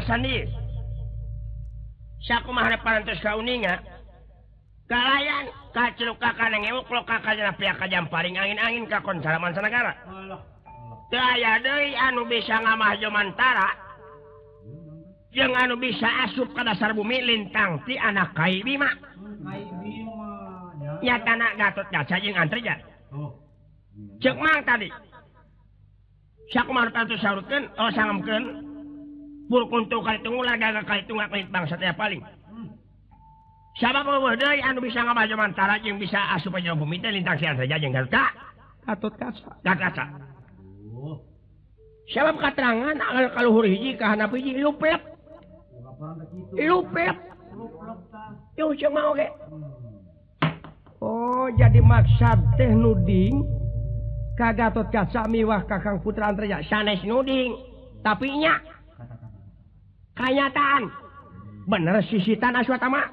Alasan ieu sakumaha parantos kauninga kalayan kaciluk ka kana ngewok loka kana pihak kajamparing angin-angin ka kontara mancanagara. Teu aya deui anu bisa ngamah Jomantara jeung anu bisa asup ka dasar bumi lintang ti anak Kai Bima. Nyatana Gatot Kaca jeung Antarja. Ceuk mang tadi. Sakumaha parantos saurkeun oh sangemkeun Burkuntu kali tunggu lagaga kali tunggu kulit bangsa teh paling. Sabab eueuh deui anu bisa ngamah Jomantara jeung bisa asup ka bumi teh lintang si Antarja jeung Gatot Kaca. Gatot Kaca. Sabab katerangan anu kaluhur hiji ka handap hiji luplep. Luplep. Yuh ceuk mah oge. Oh, jadi maksad teh nuding ka Gatot Kaca miwah ka Kang Putra Antarja sanes nuding, tapi nya kanyataan bener sisitan Aswatama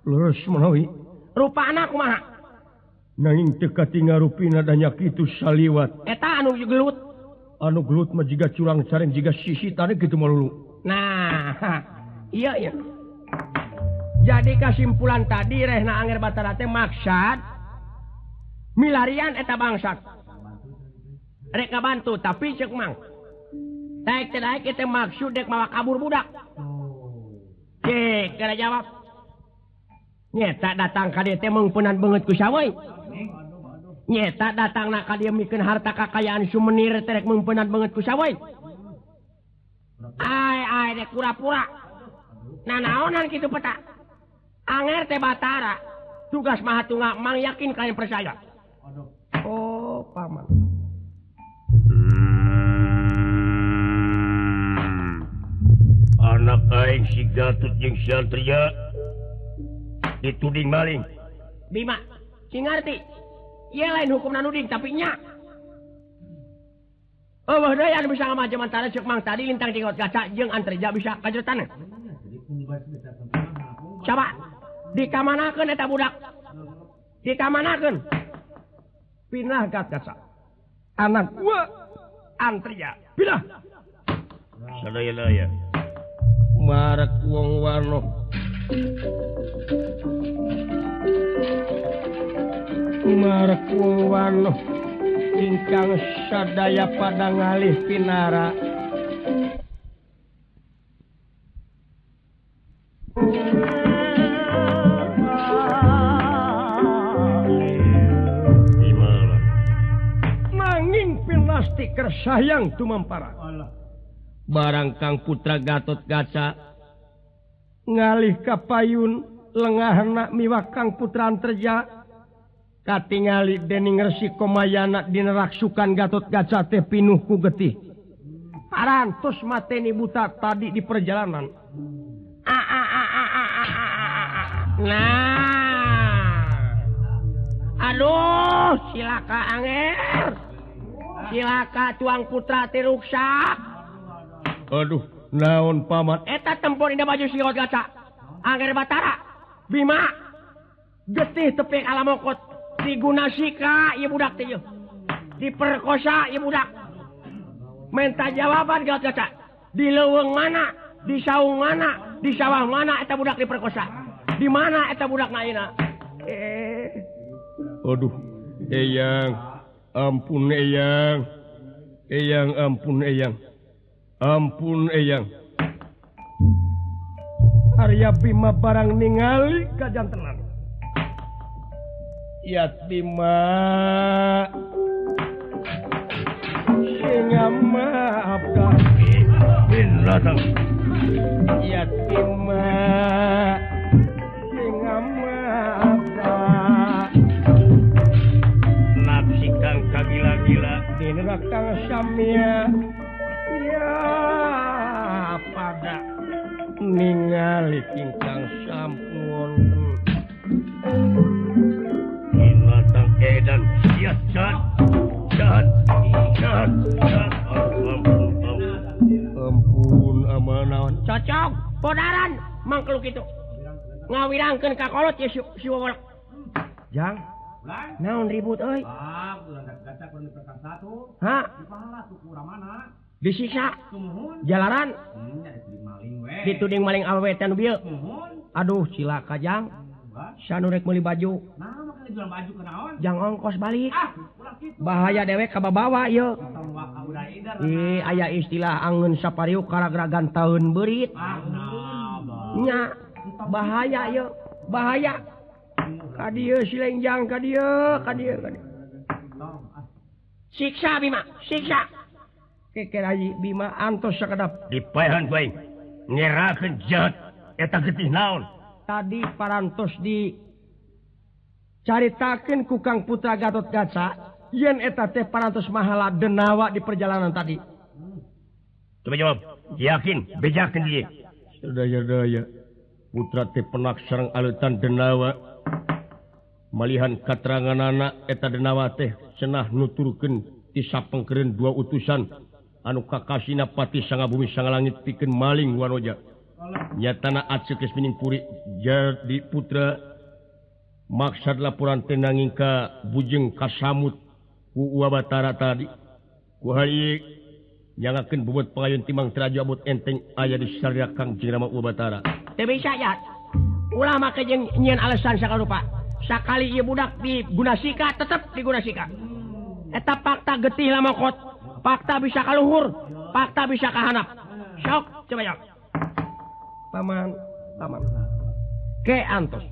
lurus menawi rupana kumaha nanging teu katingal rupina da nya kitu saliwat eta anu gelut mah jiga curang careng jiga sisitan kitu malulu. Nah iya iya jadi kesimpulan tadi rehna Angger Batara teh maksad milarian eta bangsat rek ngabantu tapi ceuk mang daek teh daek teh maksud dek mawa kabur budak. Cek kira jawab. Nyeta datang ka dieu teh meungpeunan beungeut ku saweuy. Nyeta datangna ka dieu mikeun harta kakayaan Sumenir teh rek meungpeunan beungeut ku saweuy. Ai ai dek pura-pura. Nanaonan kitu peta. Anger teh Batara tugas Maha Tunggal mang yakin kalian percaya. Oh, paman. Anak aing si Gatot jeung si Antarja dituding maling. Bima, sing ngarti. Ieu lain hukumna nuding tapi nya. Eueuh deui anu bisa ngamah Jomantara ceuk mang tadi lintang ti Gatot Kaca jeung Antarja bisa ka jero taneuh. Coba dikamanakeun eta budak? Dikamanakeun? Pindah Gatot Kaca. Anak gua Antarja, pindah. Sadaya-daya. Marek wong wano marek wong wano ingkang sadaya pada ngalih pinara nanging pinasti kersayang tumampara. Barang Kang Putra Gatot Kaca ngalih ka payun lengahna miwah Kang Putra Antarja katingali dening Resi Komayana dina raksukan Gatot Kaca teh pinuh ku getih. Parantos mateni buta tadi di perjalanan. Nah. Aduh, silaka Anger. Silaka tuang putra teh ruksak. Aduh, naon paman? Eta tempur indah baju si Gatot Kaca. Angger Batara, Bima, getih tepi alamokot, digunasika ieu budak teh ieu. Diperkosa ieu budak. Menta jawaban Gatot Kaca. Di leuweung mana? Di saung mana? Di sawah mana eta budak diperkosa? Di mana eta budak ayeuna? Aduh, eyang, ampun eyang. Eyang, ampun eyang. Ampun eyang. Arya Bima barang ningali kajantenan. Yat Bima singa maaf kami binatang. Yat Bima singa maaf nafsi kang kagila-gila dina kang samia. Ya pada ningali ingkang sampun binatang edan siat jahat jahat jahat jahat. Ampun amanaon cocok podaran mangkeluk itu ngawirangkeun ka kolot ye si wowolok jang naon ribut euy. Ha? Disiksa. Jalaran. Dituding maling awewe teh nu bieu. Aduh cilaka jang. Sanu rek meuli baju. Jang ongkos balik. Bahaya dewek kababawa ieu. Ih aya istilah angeun sapariuk karagragan taun beurit. Nya bahaya ieu, bahaya. Ka dieu silengjang ka dieu, ka dieu, ka dieu. Siksa Bima, siksa. Keker aji Bima antos sakedap dipaehan ku aing. Ngerakeun jahat eta getih naon? Tadi parantos di caritakeun ku Kang Putra Gatotkaca yen eta teh parantos mahala denawa di perjalanan tadi. Coba jawab, yakin bejakeun ieu. Sadaya-daya putra teh penak sareng aleutan denawa. Malihan kateranganana eta denawa teh cenah nuturkeun ti sapengkereun dua utusan anu kakasina pati sanga bumi sanga langit pikeun maling wanoja. Nyatana Aceuk Lesmining Puri jadi putra maksad laporan teh nanging ka bujeng kasamut ku Uwa Batara tadi. Ku hari nyangakeun bobot pangayun timang teraju abot enteng aya di sarya Kang Jeng Rama Uwa Batara. Teu bisa ya. Ulah make jeung nyieun alasan sakarupa. Sakali ieu budak diguna sika tetep diguna sika. Eta fakta getih lamokot, fakta bisa kaluhur, fakta bisa kahanap. Sok coba jawab. Paman, paman. Ke antos.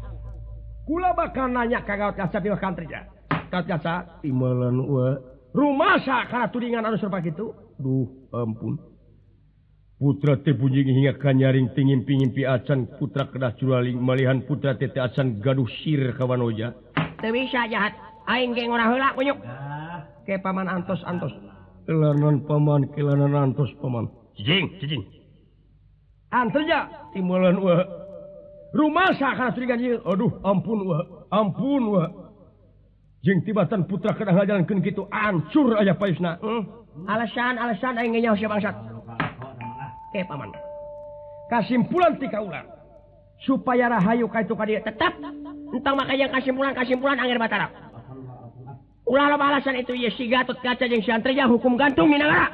Kula bakal nanya ka Gatotkaca di Kantreja. Gatotkaca timbalan wa rumasa kana tudingan anu serupa kitu. Duh ampun. Putra teh bunjing hingga kanyaring tingimpi-ngimpi acan putra kedah curaling malihan putra teh acan gaduh sir ka wanoja. Teu bisa jahat. Aing ge ngorah heula kunyuk. Ke paman antos-antos. Kelanan paman, kelanan antos paman. Cicing, cicing. Anterja timbalan wa rumasa kana tudingan ieu. Aduh ampun wa, ampun wa. Jeung tibatan putra kedah ngajalankeun kitu ancur aya paisna. Alasan-alasan aing ge nyaho sia bangsat. Ke paman. Kasimpulan ti kaula supaya rahayu ka itu ka dieu tetep entang maka yang kasimpulan-kasimpulan Angger Batara. Ulah loba alasan itu ieu si Gatotkaca jeung si Antreja hukum gantung di nagara.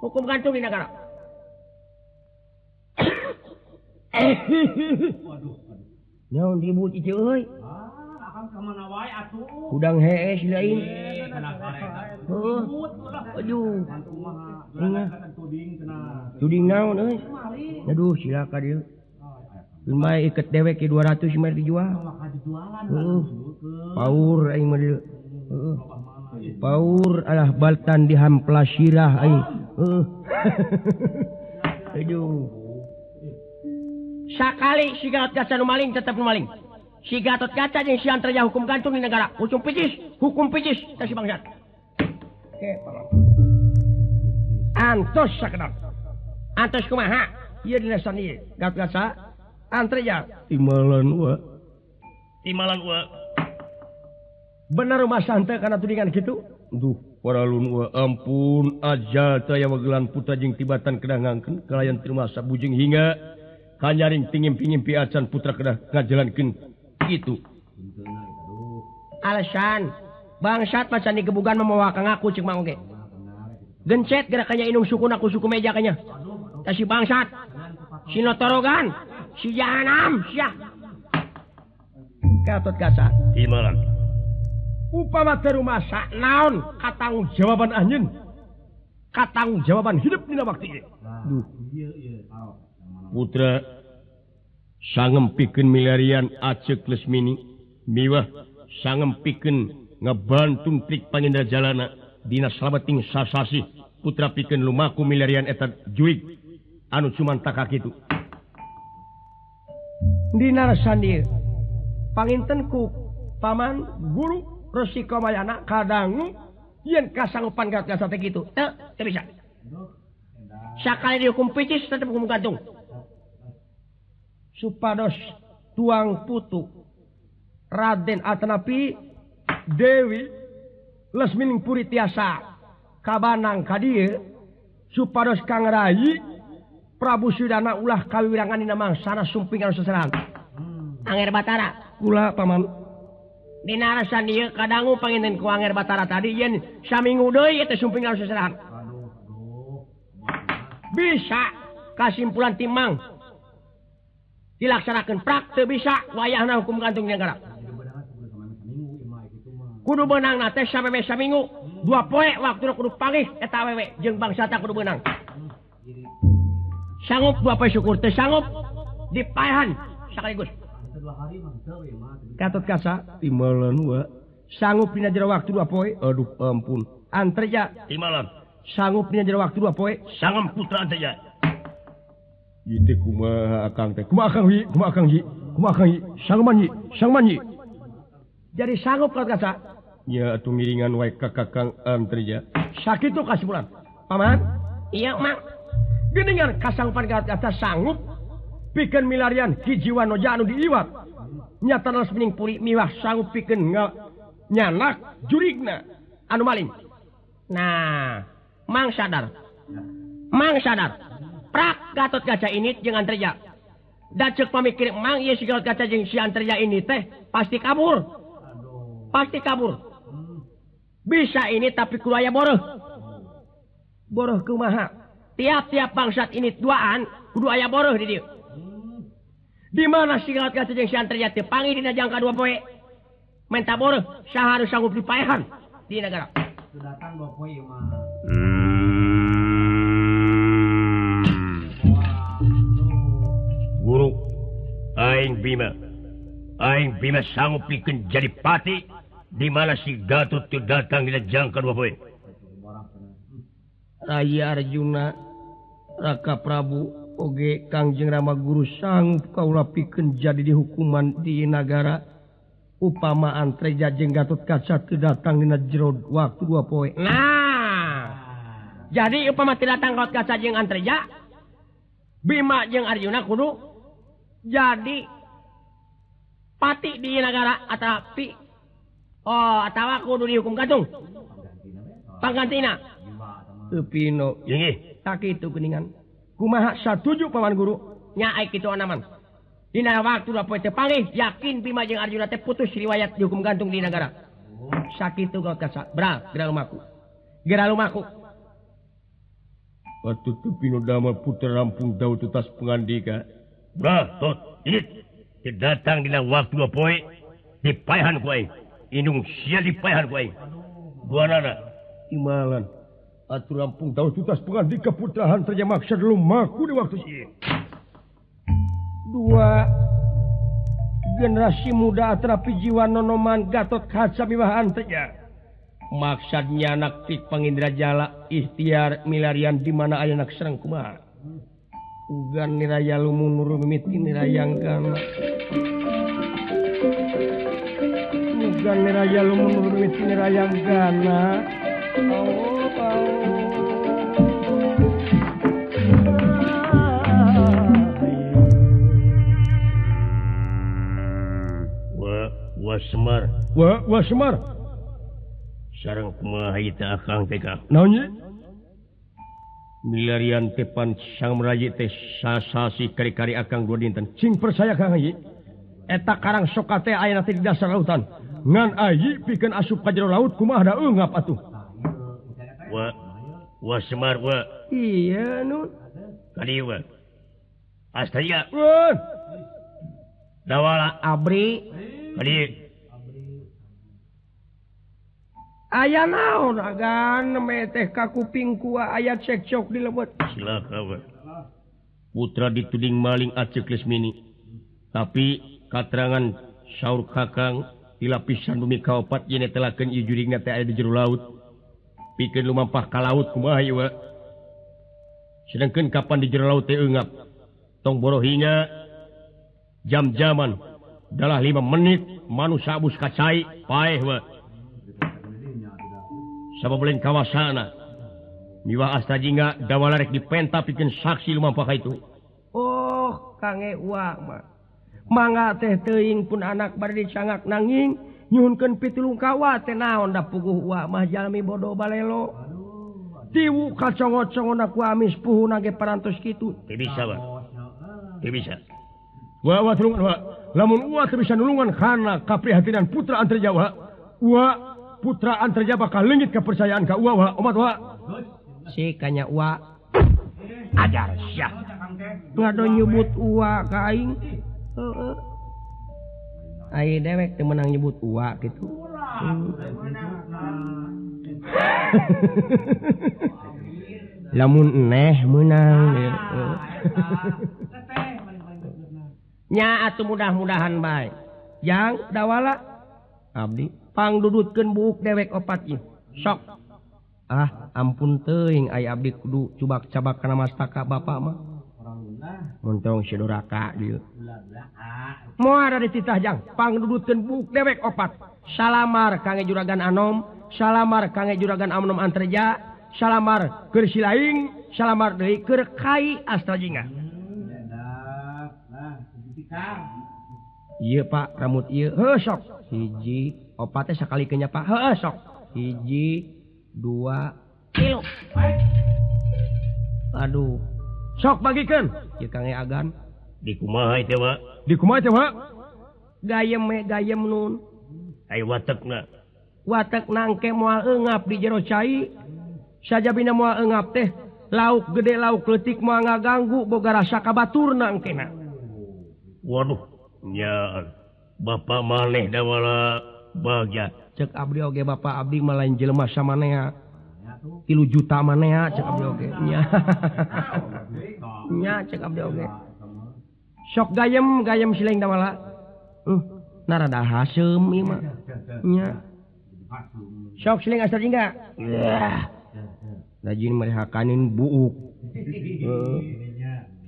Hukum gantung di nagara. Waduh. Naon ribut ieu euy? Ah, akang ka mana wae atuh. Hudang hees lain. Heuh. Aduh. Tuding naon euy? Aduh cilaka dieu. Lumayan iket dewek 200 mah dijual. Heuh. Paur aing mah dieu. Heuh. Paur alah baltan dihamplas sirah aing. Heuh. Aduh. Sakali si Gatotkaca nu maling tetep nu maling. Si Gatotkaca jeung si Antreja hukum gantung di negara. Hukum picis, hukum picis teh si bangsat. Oke, paman. Antos sakedap. Antos kumaha? Ieu dina sani Gatotkaca Antreja timbalan wa. Timbalan wa. Bener rumah santai kana tudingan kitu? Duh, paralun wa ampun ajal teh aya wagelan putra jeung tibatan kedah ngangkeun kalayan tirmasa bujeng hingga kanyaring tingimpi-ngimpi acan putra kedah ngajalankeun kitu. Alasan bangsat macan digebugan mamawa ka ngaku ceuk mang oge. Gencet gerakannya inung sukuna ku suku meja kanya. Tah si bangsat. Si notorogan, si jahanam, sia. Gatotkaca timbalan. Upama teu rumasa naon katanggung jawaban anjeun? Katanggung jawaban hidup dina waktu ieu. Duh. Putra sangem pikeun milarian Aceuk Lesmini miwah sangem pikeun ngebantun trik panginda jalana dina salabeting sasasi putra pikeun lumaku milarian eta juig anu cuman taka kitu. Dina resan ieu panginten ku paman guru Resi Kamayana kadangu yen kasanggupan Gatotkaca teh kitu. Teu, teu bisa. Sakali dihukum picis tetep hukum gantung. Supados tuang putu Raden Atanapi Dewi Lesmining Puri tiasa kabanang ka dieu supados Kang Rayi Prabu Sudana ulah kawiwirangan dina mangsana sumping anu saserang. Angger Batara kula paman. Dina resan ieu kadangu panginten ku Angger Batara tadi yen saminggu deui teh sumping anu saserang. Bisa kasimpulan timang dilaksanakan prak teu bisa wayahna hukum gantung negara. Kudu beunang na teh sameme saminggu 2 poe waktuna kudu panggih eta awewe jeung bangsa ta kudu beunang. Sanggup 2 poe syukur teu sanggup dipaehan sekaligus. Gatot Kaca timalan wa sanggup dina jero waktu 2 poe aduh ampun Antarja timalan sanggup dina jero waktu 2 poe sangem putra Antarja ieu teh kumaha akang teh kumaha akang hi kumaha akang hi kumaha akang hi sangman hi sangman hi jadi sanggup Gatot Kaca nya atuh miringan wae ka Kakang Antarja sakitu kasimpulan paman iya mang geuningan kasanggupan Gatot Kaca sanggup pikeun milarian hiji wanoja anu diiwat nyata leres mening puri miwah sanggup pikeun nyanak jurigna anu maling. Nah, mang sadar. Mang sadar. Prak Gatot Kaca ini jeung Antarja. Da ceuk pamikir mang ieu si Gatot Kaca jeung si Antarja ini teh pasti kabur. Pasti kabur. Bisa ini tapi kudu aya boroh. Boroh kumaha? Tiap-tiap bangsat ini duaan kudu aya boroh di dieu. Di mana si Gatot Kaca jeung si Antarja teh panggih dina jangka 2 poe. Menta boroh saha anu sanggup dipaehan di negara. Datang 2 poe mah. Guru aing Bima. Aing Bima sanggup pikeun jadi pati di mana si Gatot teu datang dina jangka 2 poe. Raya Arjuna Raka Prabu oge Kangjeng Rama Guru sanggup kaula pikeun jadi dihukuman di nagara upama Antarja jeung Gatot Kaca teu datang dina jero waktu 2 poe. Nah, jadi upama teu datang Gatot Kaca jeung Antarja, Bima jeung Arjuna kudu jadi pati di nagara atapi oh atawa kudu dihukum gantung. Panggantina. Teu pino. Inggih, sakitu geuningan. Kumaha satuju paman guru? Nya ai kitu anaman. Dina waktu 2 poe teu panggih yakin Bima jeung Arjuna teh putus riwayat dihukum gantung di nagara. Sakitu Gatot Kaca. Bral, geura lumaku. Geura lumaku. Atuh teu pino damel putra rampung daud tutas pangandika. Bral, tot, ini datang dina waktu 2 poe dipaehan ku aing. Indung sia dipaehan ku aing. Duanana timalan. Atuh rampung daud tutas pangandika putra Antarja maksa lumaku di waktu ieu. Dua generasi muda atrapi jiwa nonoman Gatot Kaca miwah Antarja. Maksudnya anak tik Pangindra Jala ikhtiar milarian di mana aya anak serang kumaha. Ugan niraya lumunur mimiti nirayang gana. Ugan niraya lumunur mimiti nirayang gana. Oh, oh. Wa Semar. Wa Semar. Sareng kumaha ieu teh akang teh Kang? Naon ye? Milarian teh pan sang merayi teh sasasi kari-kari akang 2 dinten. Cing percaya Kang Haji. Eta karang soka teh aya teh di dasar lautan. Ngan ayi pikeun asup ka jero laut kumaha da eungap atuh. Wa Semar wa. Iya nun. Ka dieu wa. Astaga. Wah. Dawala abri. Kali aya naon agan teh ka kuping ku aya cekcok di lebet. Cilaka we. Putra dituding maling Acek Lesmini. Tapi katerangan saur Kakang di lapisan bumi kaopat yen telakeun ieu juringna teh aya di jero laut. Pikeun lumampah ka laut kumaha ieu we. Sedengkeun kapan di jero laut teh eungap. Tong borohinya jam-jaman dalah 5 menit manusia abus kacai paeh we. Sabab lain kawasana miwah astajingga dawala rek dipenta pikeun saksi lumampah ka itu. Oh kange uang mah mangga teh teuing pun anak bari dicangak nanging nyuhunkeun pitulung ka wa teh naon da puguh uang mah jalmi bodoh balelo. Tiwu kacongot-congona ku amis puhuna ge parantos kitu. Teu bisa wa. Teu bisa. Wa wa tulungan wa. Lamun uwa teu bisa nulungan kana kaprihatinan putra Antarja wa. Uwa putra Antarja bakal leungit kepercayaan ka uwa wa omat wa. Si kanya uwa. Ajar sia. Ngado nyebut uwa ka aing. Heeh. Ai dewek teu meunang nyebut uwa kitu. Lamun neh meunang. Nya atuh mudah-mudahan bae. Jang Dawala abdi pangdudutkeun buuk dewek opat ieu. Sok. Ah, ampun teuing ai abdi kudu cubak-cabak kana mastaka bapak mah. Montong si doraka dieu. Moal ada dititah jang, pangdudutkeun buuk dewek opat. Salamar kangge Juragan Anom, salamar kangge Juragan Anom Antreja, salamar keur Silaing, salamar deui keur Kai Astrajinga. Ieu Pak, rambut ieu. Heuh sok. Hiji, opat teh sakalikeun nya Pak. Heuh sok. Hiji, dua, tilu. Aduh. Sok bagikeun. Ieu kangge Agan. Di kumaha teh, Pak? Di kumaha teh, Pak? Gayem we gayem nun. Ai watekna. Watek nangke moal eungap di jero cai. Sajabina moal eungap teh, lauk gede lauk leutik moal ngaganggu boga rasa ka baturna engkena. Waduh, nya bapak maneh Dawala bagja. Cek abdi oge bapak abdi mah lain jelema samanea. 3 juta manea cek abdi oge. Nya. Nya cek abdi oge. Sok gayem gayem sileng Dawala. Narada haseum ieu mah. Nya. Sok sileng Astrajingga. Rajin merehakanin buuk.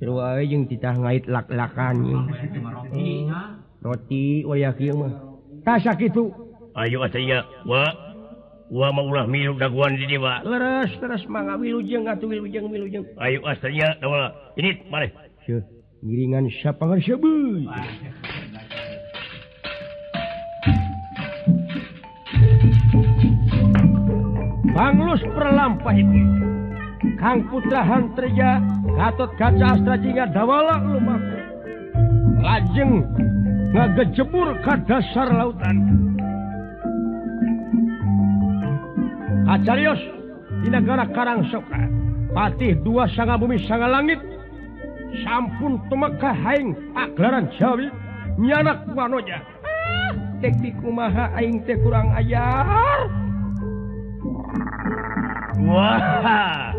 Seru wae jeung titah ngait lak-lakan ieu. Roti wayah kieu mah. Tah sakitu. Ayo Astrajingga, wa wa mah ulah milu daguan di dieu, Pak. Leres leres mangga wilujeng atuh wilujeng wilujeng. Ayo Astrajingga, Dawala. Ini mari. Seuh, ngiringan sapangar seubeuy. Panglus perlampah itu. Kang Putra Hantreja Gatot Kaca Astrajinga Dawala lumaku. Lajeng ngagejebur ka dasar lautan. Kacarios di negara Karangsoka. Patih dua sanga bumi sanga langit. Sampun tumeka haing pagelaran Jawi nyanak wanoja. Tek dikumaha aing teh kurang ajar. Wah,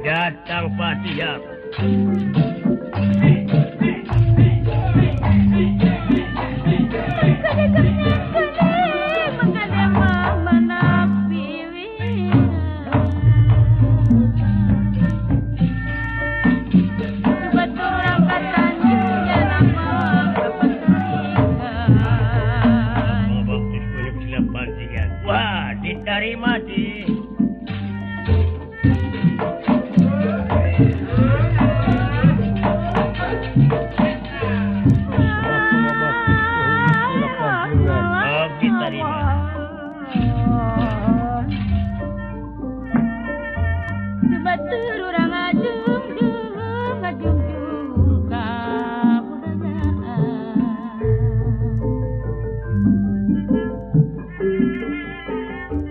datang Patih. Wah, diterima di.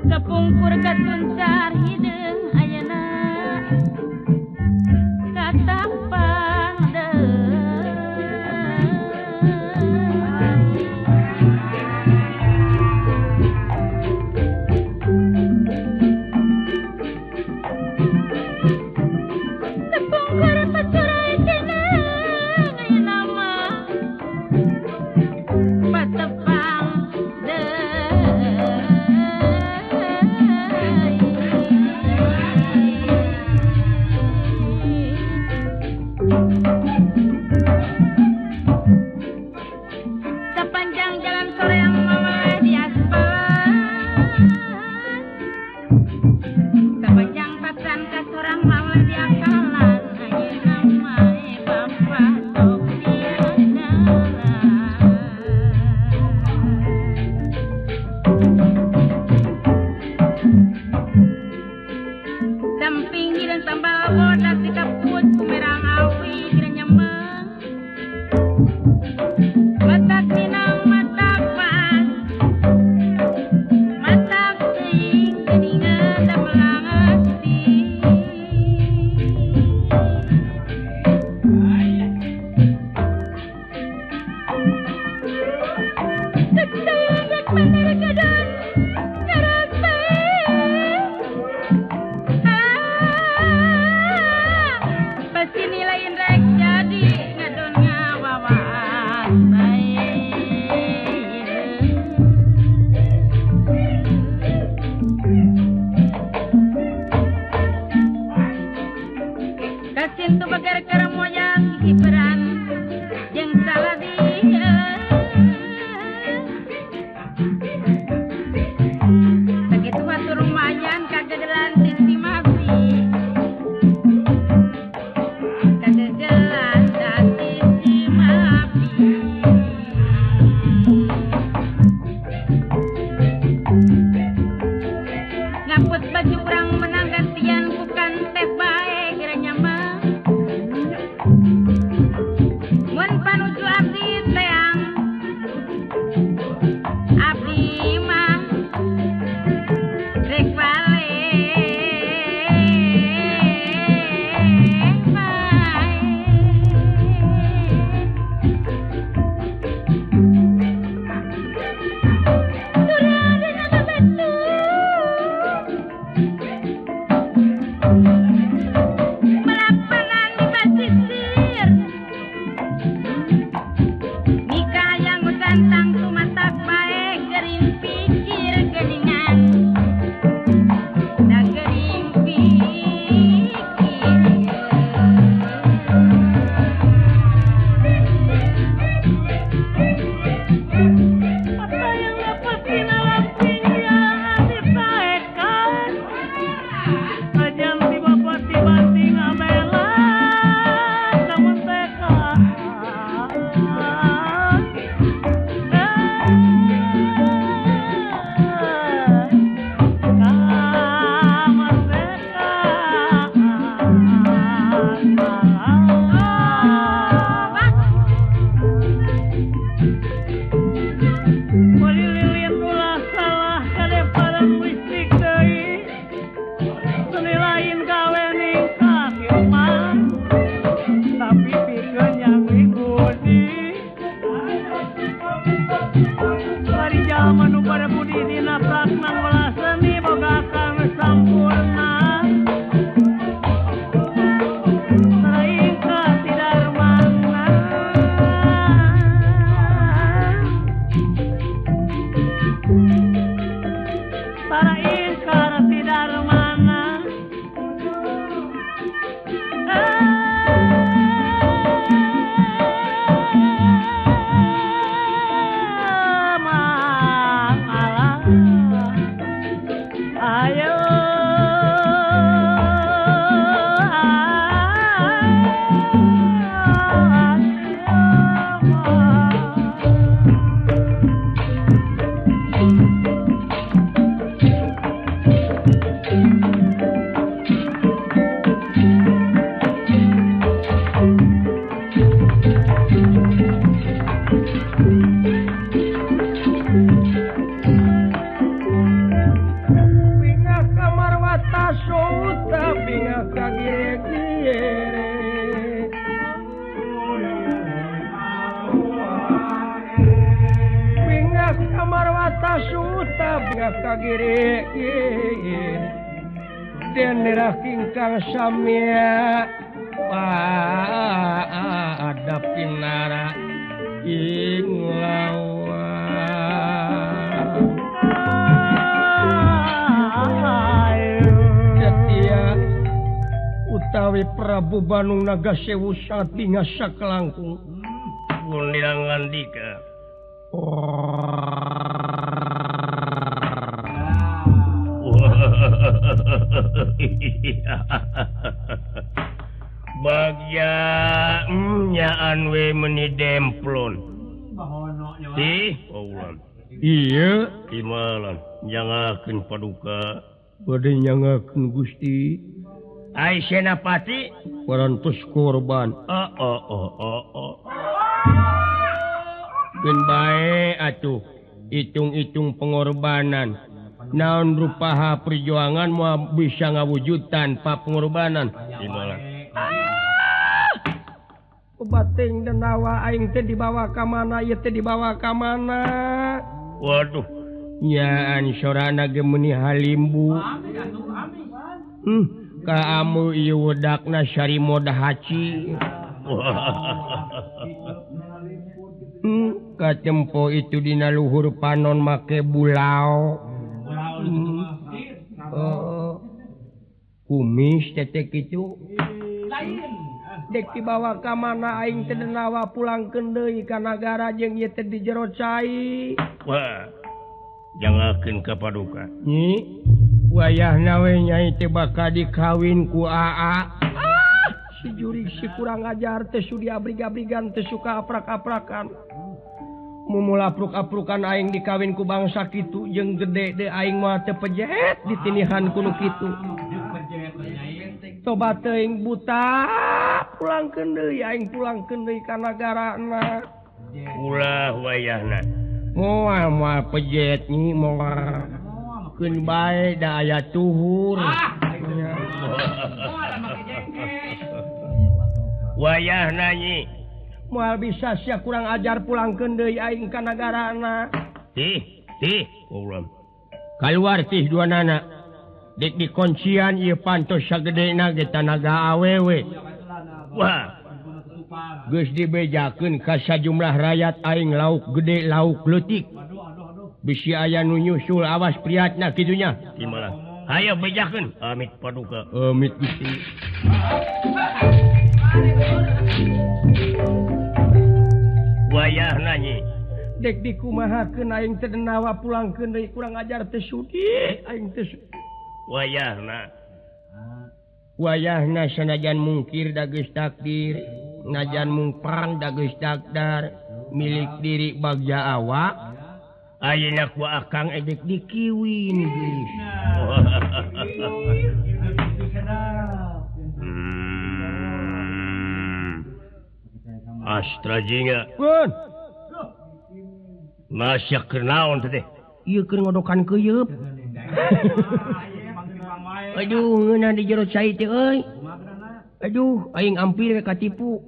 Kapungkur katuncar hideung ayeuna katampang deui. Kapungkur pacurai cenang ayeuna mah patepang deui. Sepanjang jalan sore yang mama di aspal, sepanjang pasan kasorang mama di akalan, ayeuna mah bapak sok diandalan. Samping hideung tambal bodas di kaput kumerang awi kira nyemeng. Matak minang matak pas, matak teuing geuningan da melang asti. Samia ada pinara ing lawang setia utawi Prabu Banung Nagasewu sangat bingah sakelangkung pundilang ngandika. Bagya nyaan we meni demplon. Ih, ulang. Iya, timalan nyangakeun paduka. Bade nyangakeun Gusti. Ai Senapati parantos korban. Oh. Keun bae atuh hitung-hitung pengorbanan. Naon rupaha perjuangan moal bisa ngawujud tanpa pengorbanan. Timalan. Bating dan nawa aing teh dibawa ka mana ieu teh dibawa ka mana. Waduh, nyaan sorana ge meuni halimbu. Ka amu ieu wedakna sarimo dahaci. Katempo itu dina luhur panon make bulao. Kumis tetek itu. Dek dibawa ka mana aing teh nawa pulangkeun deui ka nagara jeung ieu teh di jero cai. Wah. Jangakeun ka paduka. Nyi, wayahna we nyai teh bakal dikawin ku Aa. Ah, si jurig si kurang ajar teh sudi abrig-abrigan teh suka aprak-aprakan. Mumula apruk-aprukan aing dikawin ku bangsa kitu jeung gede deui aing mah teu pejet ditinihan ku nu kitu. Toba teuing buta pulangkeun deui aing pulangkeun deui ka nagarana. Ulah wayahna. Moal moal pejet nyi moal. Keun bae da aya tuhur. Wayahna nyi. Moal bisa sia kurang ajar pulangkeun deui aing ka nagarana. Tih, tih, ulah. Kaluar tih duanana. Dek dikoncian ieu pantos sagedena ge tanaga awewe. Wah. Geus dibejakeun ka sajumlah rakyat aing lauk gede lauk leutik. Bisi aya nu nyusul awas priatna kitu nya. Timalah. Hayo bejakeun. Amit paduka. Amit Gusti. Wayahna nyi. Dek dikumahakeun aing teh nawa pulangkeun deui kurang ajar teh sudi aing teh. Wayahna. Wayahna sanajan mungkir da geus takdir. Najan mung perang da geus dagdar milik diri bagja awak. Ayeuna ku akang edek dikiwin geus. Astra jingga. Pun. Masya keur naon teh? Ieu keur ngodokan keuyeup. Aduh, ngeunah di jero cai teh euy. Aduh, aing ampir we katipu.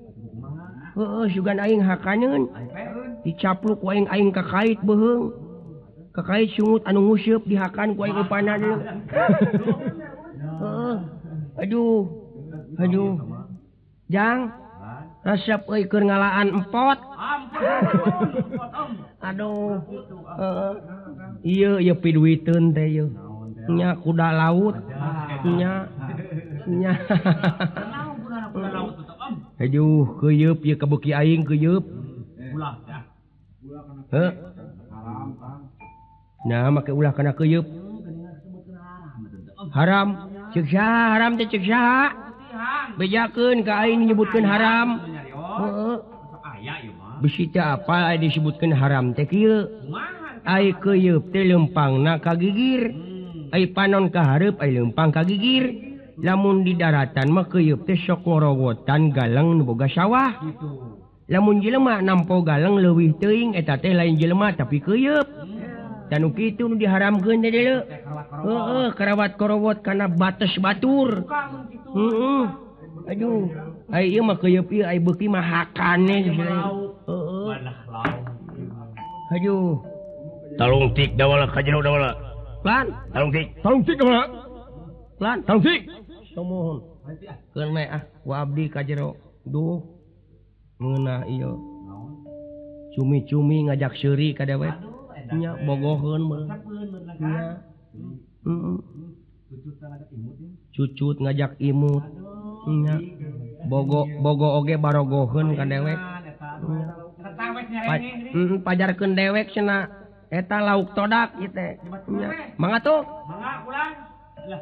Heueuh, sugan aing hakaneun. Dicapluk ku aing aing kakait beuheung. Kakait sungut anu nguseup dihakan ku aing eupanan. Heeh. Aduh. Aduh. Jang. Resep euy keur ngalaan empot. Aduh. Heeh. Ieu ieu piduiteun teh ieu. Nya kuda laut. Nya. Nya. Aduh, keuyeup ieu kabeuki aing keuyeup. Heuh. Nah, make ulah kana keuyeup. Haram. Ceuk saha haram teh ceuk saha? Bejakeun ka aing nyebutkeun haram. Heeh. Bisi teh apa disebutkeun haram teh kieu. Ai keuyeup teh leumpangna ka gigir. Ai panon ka hareup ai leumpang ka gigir. Lamun di daratan mah keuyeup teh sok ngorowotan galeng nu boga sawah. Lamun jelema nampo galeng leuwih teuing eta teh lain jelema tapi keuyeup. Dan nu kitu nu diharamkeun teh deuleu. Heeh, karawat korowot kana bates batur. Heeh. Aduh, ai ieu mah keuyeup ieu ai beuki mah hakane. Heeh. Aduh. Talungtik dawala ka jero dawala. Lan, talungtik. Talungtik dawala. Lan, talungtik. Sumuhun. Keun we ah, ku abdi ka jero. Duh. Ngeunah ieu. Cumi-cumi ngajak seuri ka dewek. Nya bogoheun meureun. Nya. Heeh. Cucut ngajak imut. Nya. Bogo bogo oge barogoheun ka dewek. Pajarkeun dewek cenah. Eta lauk todak ieu teh. Mangga tuh. Mangga pulang. Lah.